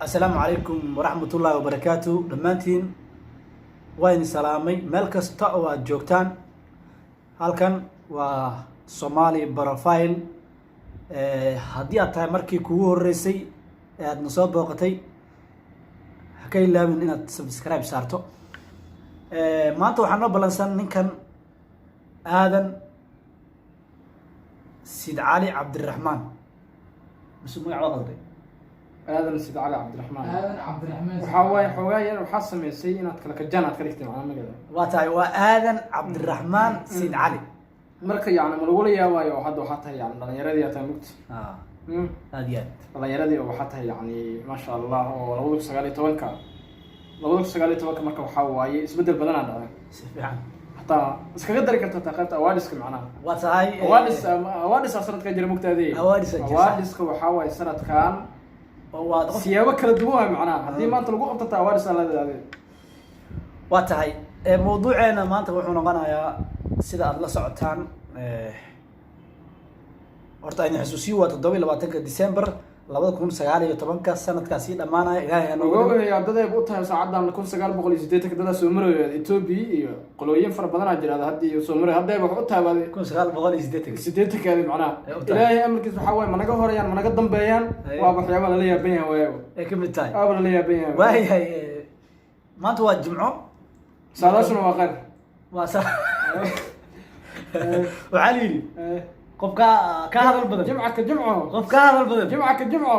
Asalaamu calaykum waraxmatullaahi wabarakaatu. Dhammaantiin waa idin salaamay meel kasta oo aad joogtaan. Halkan waa Somali Profile. Haddii aad tahay markii kugu horeysay ee aadna soo booqatay, ha ka ilaabin inaad subscribe saarto. Maanta waxaa noo ballansan ninkan Aadan Sid Cali Cabdiraxmaan. Mise magac waa qalday? Aadan Sid Cali Cabdiraxmaan. Aadan Cabdiraxmaan. Waxaa waaye xoogaa yar waxaa sameysay inaad kala kajaan aad ka dhigtay macnaa magaca. Waa tahay, waa Aadan Cabdiraxmaan Sid Cali. Marka yani ma lagula yaabaayo oo hadda waxaa tahay yani dhalinyaradii aa tahay mugta. Aad iyo aad. Dhalinyaradii oo waxaa tahay yani maasha Allah oo 2019-ka, 2019-ka. Marka waxaa waaye isbeddel badanaa dhacay. Si fiican. Hataa iskaga dari karta taa qaybta awards-ka macnaha. Waa tahay. Awards, awards sanadkan jira mugtaadii. Awards aa jira. Awards-ka waxaa waaye sanadkan oo waa qof siyaabo kala duwan waay macnaha haddii maanta lagu qabto taa awards aa leedahay. Waa tahay. Mawduuceena maanta wuxuu noqonayaa, sida aada la socotaan, horta ayna xusuusiyo, waa 27-ka December 2019-ka, sanadkaas sii dhammaanaya. Ilaahay ha nooga dhigo. Ogow ardadayba u tahay saacadan 1980-ka dadaa soo marayo Etoobiya iyo qolooyin fara badanaa jira hadda iyo soo marayo haddayba wax u tahay baad 1980-ka. 80-kaadi macnaha. Ay u tahay. Ilaahay amarkiis waxaa waaye managa horayaan managa dambeeyaan. Haye. Waa waxyaaba lala yaaban yahay waayaba. Ay ka mid tahay. Waaba lala yaaban yahay. Waayahay, maanta waa Jimco. Saadaashuna waa khayr. Waa sa waxaa la yidhi qof ka hadal badan. Jimca ka jimco. Qof ka hadal badan. Jimca ka jimco.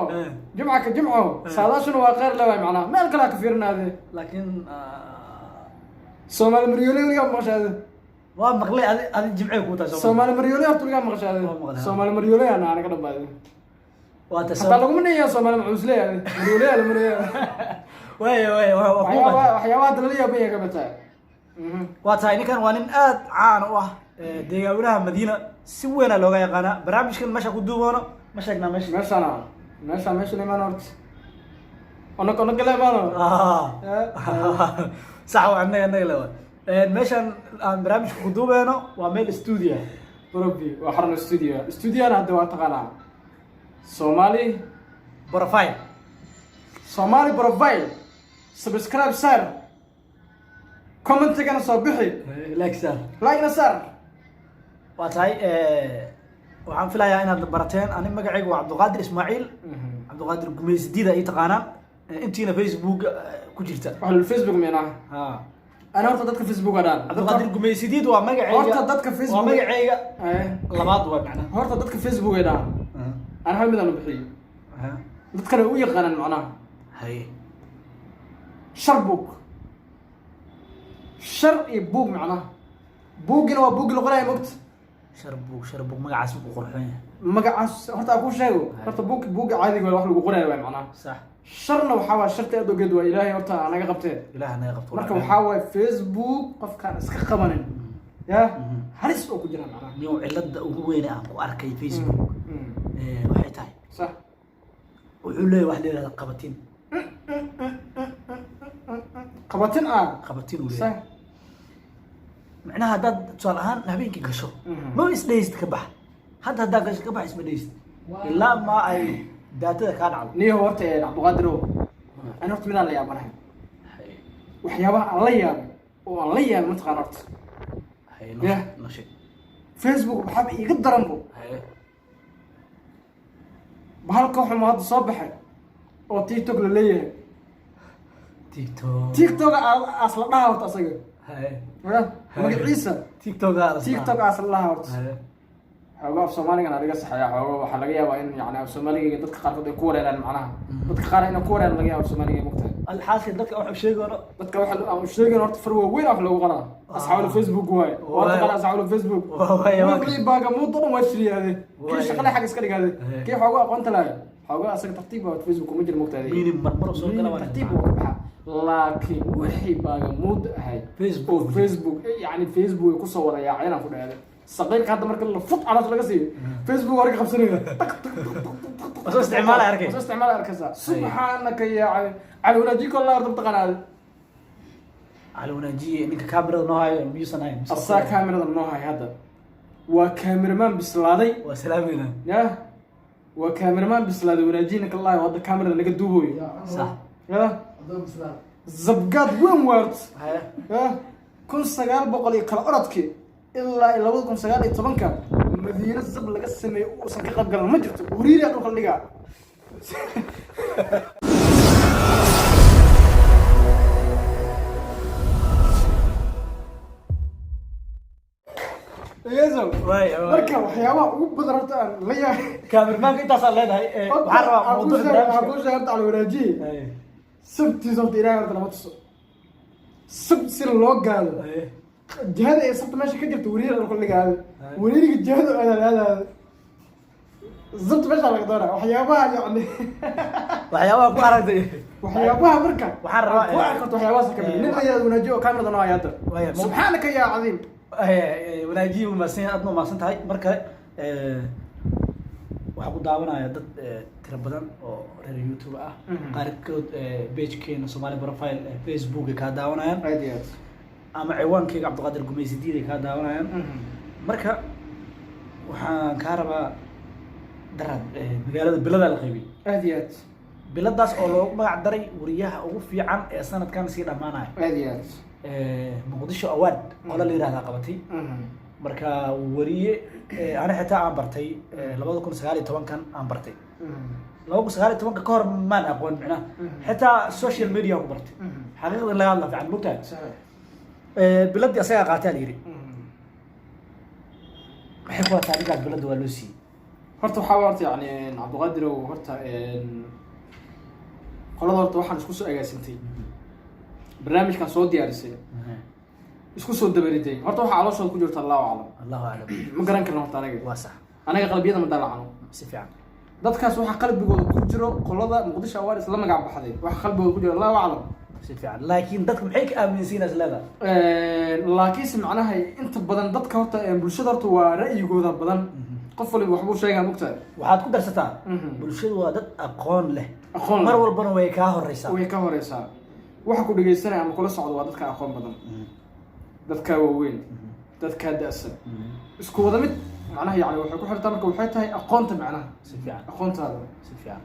Jimca ka jimco. Saadaashuna waa khayr le waay macnaha meel kalea ka fiirinaade. Laakiin Soomaali maryoole weligaa maqashaade? Waa maqlay. Adi jimcey kuu tahay. Soomaali maryoole horta weligaa maqashaade? Waa maqlay, ha. Soomaali maryoole ana anaga dhambaade. Waa ta. Hataa laguma dhigayaa Soomaali macuusle maryoole la maraya. Waaya, waa kuu waxyaaba qatay. Waxyaabaha hadda lala yaaban yahay kamid tahay. Waa tahay, ninkan waa nin aad caan u ah deegaawinaha Madiina, si weynaa looga yaqaanaa. Barnaamijkan meesha ku duuboono ma sheegnaa meesha? Meeshaana meesha meesha la imaano horta onag la imaano. Sax waa, annaga le waa. Meeshan aan barnaamijka ku duubeyno waa meel studio. Robi waa xarun studio, studiona hadda waa taqaanaa Somali Profile. Somali Profile. Subscribe saar, commentigana soo bixi. Like saar. Like-na saar. Waa tahay, waxaan filayaa inaad barateen. Ani magacaygu waa Cabdiqaadir Ismaaciil, Cabdiqaadir Gumaysidiida ay taqaanaan intiina Facebook ku jirta. Waxa Facebook meenaa? Ha. Ana horta dadka Facebook dhaan. Cabdiqaadir Gumaysidiid waa magacayga. Horta dadka Facebook- waa magacayga labaad waa macnaha. Horta dadka Facebook ay dhaan ana hal mid aan u bixiyey, dadkana u yaqaanaan macnaha. Haye. Shar book, shar iyo buug macnaha. Buuggina waa buuggi la qoraayo mogta. Sharbug, sharbug, magacaas ku qurxoon yahay. Magacaas horta aan kuu sheego. Horta buug, buugga caadiga waa wax lagu qoraayo waay macnaha. Sharna waxaa waa sharta aad ogeed waa Ilaahay horta naga qabtee. Ilaah naga qabto. Marka waxaa waaye Facebook qofkaan iska qabanin ya halis oo ku jira macnaha. Niyow, cilada ugu weyne aan ku arkay Facebook waxay tahay wuxuu leeyahay wax la yihahda qabatin. Qabatin ah. Qabatin uu leeyahay macnaha haddaad tusaale ahaan habeenkii gasho, ma isdhehaysid ka bax. Hadda haddaa gasho ka bax isma dhehaysid ilaa ma ay daatada kaa dhacdo. Niyo horta Cabdiqaadir o ani horta midaan la yaabanahay, waxyaabaha aan la yaabay oo aan la yaabay mataqaana horta. Haye. Noo sheeg. Facebook waxaaba iiga daranbo bahalka xumo hadda soo baxay oo TikTok la leeyahay. TikTok. TikTok aas la dhaha horta asaga. Ya, magaciisa. TikTok. TikTok aas la dhaha horta. Xoogaa af Soomaaligan laga saxaya xooga waxaa laga yaabaa in yani af Soomaaliga dadka qaarkood ay ku wareeraan macnaha. Dadka qaar inay ku wareeraan laga yaaba af Soomaaliga, mogtahay. Alxaasil dadka waxu sheegoono. Dadka waxa aan sheegin horta far waaweyn af loogu qoraa asxaabul Facebook waaye. Waa taqaan asxaabul Facebook. Waay. Wixii baagamuud dhan waa shiriyaade kii shaqale xag iska dhigaade. Kii xoogaa aqoonta laaya xoogaa asaga tartiib baa Facebook kuma jira, mogtahay. Minim marmar soo gala waa. Tartiib uu ka baxaa, laakiin wixii baagamuud ahayd Facebook. oo Facebook yani Facebook ay kusoo wada yaaceen aan ku dhahday saqiirka hadda marka la fut caloosha laga siiyo Facebook hore ka qabsanaya, tak tak tak tak tak tak. Waa soo isticmaalaya arkay. Waa soo isticmaalaya arkaysaa. Subxaanaka yaa cali cali wanaajiye kolla horta mataqaanaa? Cali Wanaajiye ninka kaamirada noo hayo miyuusan hayn? Asaa kaamirada noo hay hadda, waa kaamiramaan bislaaday. Waa salaamayna. Ya. Waa cameraman bislaaday, wanaajiyna kalahay, hadda kamerada naga duubayo. Sax. Ya zabgaad weyn waart. Haye. Ya 1900 iyo kala orodkii ilaa 2019-ka Madiino zab laga sameeyo uusan ka qayb galan ma jirto. Wariiriyaa dhulka la dhigaa. Dhegeyso. Waay, waay. Marka waxyaabaha ugu badan horta aan la yahay Cameramanka intaasaa leedahay. Waxaan rabaa mawduuca barnaamijka. Waxaan kuu sheegay horta, Alwanaajiye Haye. sabtiisa horta Ilaahay horta lama tuso sab si loo gaado. Haye. Jihada ay sabta meesha ka jirta wariir dhulka dhigaado. Haye. Wariiriga jihada aadaad aadaado sabta meesha laga doonaa waxyaabaha yacni Waxyaabaha ku aragtay. Waxyaabaha marka Waxaan rabaa, ku arki karto waxyaabahaas ka mid nin ayaa wanaajiye oo kamerada noo haya hadda. Waaya, Subxaanaka yaa cadiim. Wanaajiye wuu mahadsan yahay, aadna mahadsan tahay. Marka waxaa ku daawanaya dad tiro badan oo reer YouTube ah. Qaarkood pagekeena Somali Profile Facebook ay kaa daawanayaan Aad iyo aad. ama ciwaankeyga Cabdiqaadir Gumaysi Diid ay kaa daawanayaan. Marka waxaan kaa rabaa, darad magaalada biladaa la qaybiyey. Aad iyo aad. Biladaas oo loogu magac daray wariyaha ugu fiican ee sanadkan sii dhammaanaya. Aad iyo aad. Muqdisho Award qola la yihahdaa qabatay. Marka wariye ani xitaa aan bartay 2019-kan aan bartay. 2019-ka ka hor maan aqoon micnaha. Xitaa social media ku bartay. Xaqiiqda in laga hadla fiican, mogtahay. Biladii asagaa qaataa la yidhi. Maxay ku wataa ninkaas bilada waa loo siiyey? Horta waxaa horta yani Cabdiqaadirow, horta qolada horta waxaan isku soo agaasintay barnaamijkan soo diyaarisay, isku soo dabariday, horta waxaa calooshooda ku jirta Allahu aclam. Allahu aclam. Ma garan karno horta anaga. Waa sax. Anaga qalbiyada ma dalacno. Si fiican. Dadkaas waxaa qalbigooda ku jiro, qolada Muqdisho Awaar isla magac baxday, waxa qalbigooda ku jiro Allahu aclam. Si fiican, laakiin dadka maxay ka aaminsiin is leedahay? Laakiinse macnaha inta badan dadka horta bulshada horta waa ra'yigooda badan, qof waliba waxbuu sheegaa, mogtahay. Waxaad ku darsataa bulshadu waa dad aqoon leh. Aqoon leh. Mar walbana way kaa horeysaa. Way ka horeysaa. Waxa ku dhegeysanaya ama kula socdo waa dadka aqoon badan, dadka waaweyn, dadka da-san, isku wada mid macnaha. Yani waxay ku xirtaa marka waxay tahay aqoonta macnaha. Si fiican. Aqoontaada. Si fiican.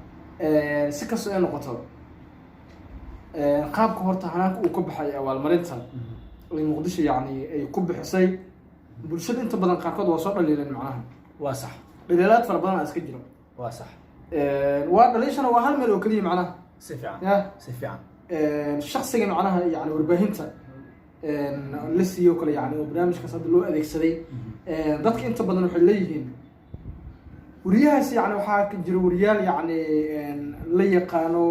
Si kastoo ay noqoto, qaabka horta hanaanka uu ka baxay abaalmarinta ay Muqdisho yani ay ku bixisay, bulshada inta badan qaarkood waa soo dhaliileen macnaha. Waa sax. Dhaliilaad fara badan aa iska jiro. Waa sax. Waa dhaliishana waa hal meel oo keliya macnaha. Si fiican. Ya. Si fiican. Shaksiga macnaha yani warbaahinta la siiyo kale yani oo barnaamijkaas hadda loo adeegsaday, dadka inta badan waxay leeyihiin wariyahaas yani waxaa ka jira wariyaal yani la yaqaano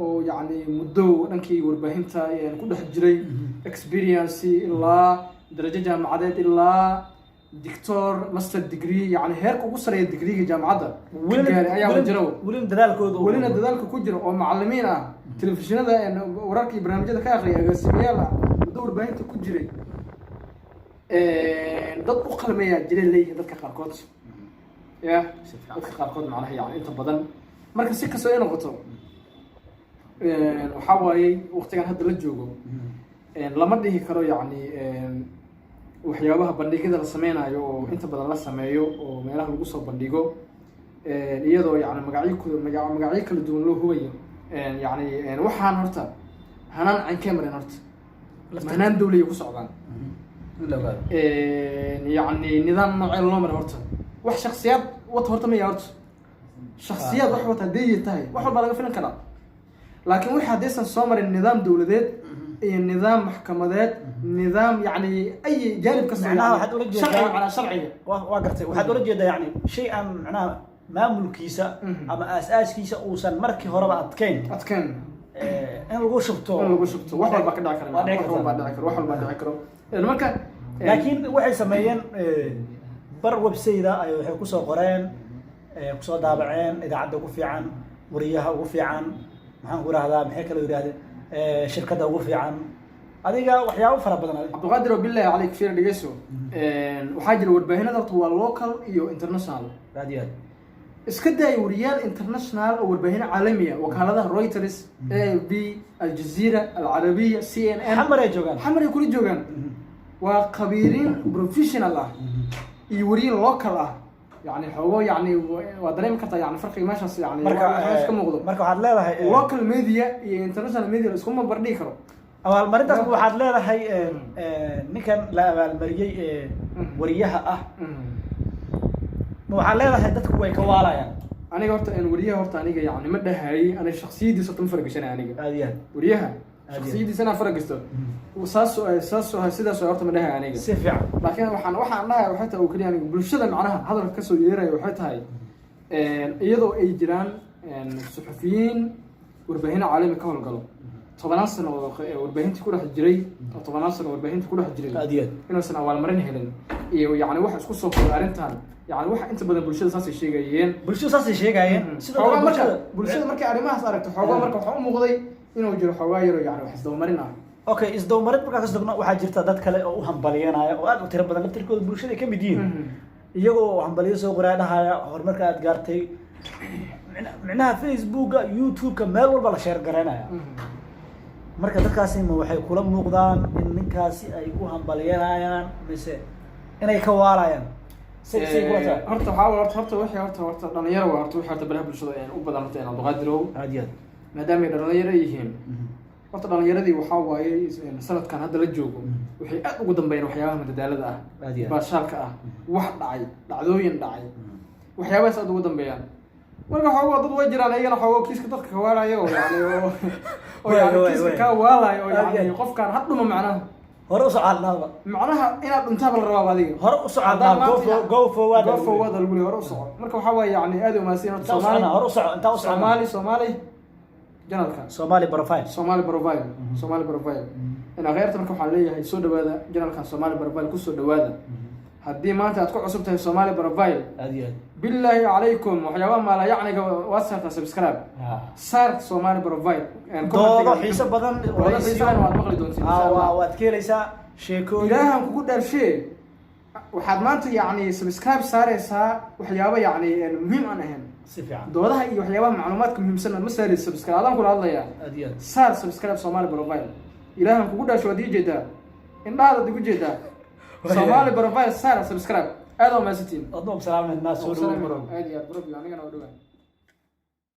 oo yani muddo dhankii warbaahinta ku dhex jiray, experience ilaa darajo jaamacadeed, ilaa doctor, master degree, yani heerka ugu sareeya degreega jaamacadda ka gaaray ayaa jira. Welina dadaalkooda Welina dadaalka ku jira oo macalimiin ah, telefishinada wararka iyo barnaamijyada ka aqriya, agaasimayaal ah, muddo warbaahinta ku jiray, dad u qalmeeyaa jiray leeyihiin dadka qaarkood ya. Si fiican. Dadka qaarkood macnaha yani inta badan. Marka si kastoo ay noqoto, waxaa waaye waqtigan hadda la joogo lama dhihi karo yacni waxyaabaha bandhigyada la sameynayo oo inta badan la sameeyo oo meelaha lagu soo bandhigo, iyadoo yani magacyo magacyo kala duwan loo hubayo, yani waxaan horta hanaan cankee mareen horta hanaan dawliya ku socdaan. In la ogaado. Yacni nidaam noocee loo maray horta, wax shaksiyaad wata horta maya, horta shaksiyaad wax wata hadday tahay wax walbaa laga filan karaa, laakiin wixii haddaysan soo marin nidaam dowladeed iyo nidaam maxkamadeed, nidaam yacni ay jaanib kasta. Macnaha yani waxaad ula jeedaa- sharciga macnaha sharciga. Waa gartay, waxaad ula jeedaa yani shay aan macnaha maamulkiisa ama aas-aaskiisa uusan markii horeba adkeyn adkeen in lagu shubto. In lagu shubto wax walbaa ka dhici kara. Waa dhici Wax kartaa. walbaa dhici karo, wax walbaa dhici karo. Marka Laakiin waxay sameeyeen bar website ay waxay kusoo qoreen, kusoo daabaceen idaacadda ugu fiican, wariyaha ugu fiican, maxaan ku rahdaa, maxay kaloo yidhahdeen, shirkadda ugu fiican, adiga waxyaabo fara badan adiga. Cabdiqaadir oo billahi calayk fiir dhegeyso. Waxaa jira warbaahinada horta waa local iyo international. Aad iyo aad. Iska daaya wariyaal international oo warbaahino caalamiya, wakaaladaha Reuters, AFP, Aljazeera, Alcarabiya, CNN. Xamar ay joogaan. Xamar ay kula joogaan, waa khabiiriin professional ah iyo wariyin local ah. Yani xoogo yani waa dareemi kartaa yani farqiga meeshaas yani Marka waa meesha ka muuqdo. Marka waxaad leedahay Local media iyo international media la iskuma bardhigi karo. Abaalmarintaas waxaad leedahay ninkan la abaalmariyey ee wariyaha ah, ma waxaad leedahay dadku way ka waalayaan? Aniga horta wariyaha horta aniga yani ma dhahayay, aniga shaksiyadiisa horta ma faragashanay aniga. Aad iyo aad. Wariyaha Aad iyo aad. shaksiyadiisa inaan faragasto saas saas sidaas horta ma dhahay aniga. Si fiican. Laakiin waxaan dhahay waxay tahay oo keliya aniga bulshada macnaha hadalka kasoo yeeraya waxay tahay iyadoo ay jiraan suxufiyiin warbaahinno caalami ka howlgalo 10-aan sano oo warbaahintii ku dhex jiray, oo 10-aan sano warbaahinta ku dhex jiray, Aad iyo aad. inuusan abaalmarin helin iyo yani waxa isku soo koray arrintan, yani waxa inta badan bulshada saasay sheegayeen. Bulshadu saasay sheegayeen. Sidoo xoogaa kale marka bulshada bulshada markay arrimahaas aragto, xoogaa marka waxaa u muuqday inuu jiro xoogaa yaro yani wax isdabamarin ah. Okay, isdabamarin markaa kasoo tagno, waxaa jirta dad kale oo u hambalyanaya oo aad u tiro badan, laftirkooda bulshada ay ka mid yihiin, iyagoo hambaliyo soo qoraa dhahaya horumarka aad gaartay. Micnaha Facebooka, YouTube-ka, meel walba la share garaynaya. Marka dadkaasi ma waxay kula muuqdaan in ninkaasi ay u hambalyanayaan mise inay ka waalayaan? Say kula tahay? Horta waxaa horta wixii horta dhalinyaro waa horta wixii horta baraha bulshada u badan horta Cabdiqaadirow. Aad iyo aad. Maadaama ay dhalinyaro yihiin, horta dhalinyaradii waxaa waaye sanadkan hadda la joogo waxay aad ugu dambeeyeen waxyaabaha madadaalada ah, Aad iyo aad. baashaalka ah, wax dhacay, dhacdooyin dhacay, waxyaabahaas aad ugu dambeeyaan. Marka xoogaa dad way jiraan iyagana xoogaa kiiska dadka ka waalaya oo yani oo yani kiiska kaa waalaya oo Aad iyo yani aad. qofkaan ha dhuma macnaha. Hore u socaadnaaba. Macnaha inaad dhuntaaba la rabaaba adiga. Hore u soconaaba, go forward. Go forward lagu leeyahay, hore u soco. Marka waxaa waaye yani aad u mahadsan horta Intaa u Soomaali soconaa, hore u soco, intaa u soconaa. Soomaali channelka. Somali Profile. Somali Profile, Somali Profile in kheyrta. Marka waxaan leeyahay soo dhawaada channelkan Somali Profile, kusoo dhawaada. Haddii maanta aad ku cusub tahay Somali Profile, Aad iyo aad. bilaahi calaykum, waxyaabaha maalayacniga waad saartaa subscribe saar Somali Profile. Doodo xiiso badan. Doodo xiiso badan waad maqli doontiin, insha Allah. Waad ka helaysaa sheekooyin. Ilaahan kugu dhaarshe, waxaad maanta yacni subscribe saareysaa waxyaabo yacni muhiim aan ahayn. Si fiican. Doodaha iyo waxyaabaha macluumaadka muhiimsan ma saareysa subscribe, adaan kula hadlayaa. Aad iyo aad. Saar subscribe Somali Profile. Ilaahan kugu dhaarshe, waad ii jeedaa, indhahaadaad igu jeedaa. Somali Profile saar subscribe. Aad waa mahadsantiin. Adna salaamay, soo dhawow. Aad iyo aad bro, anigana waa dhowaan.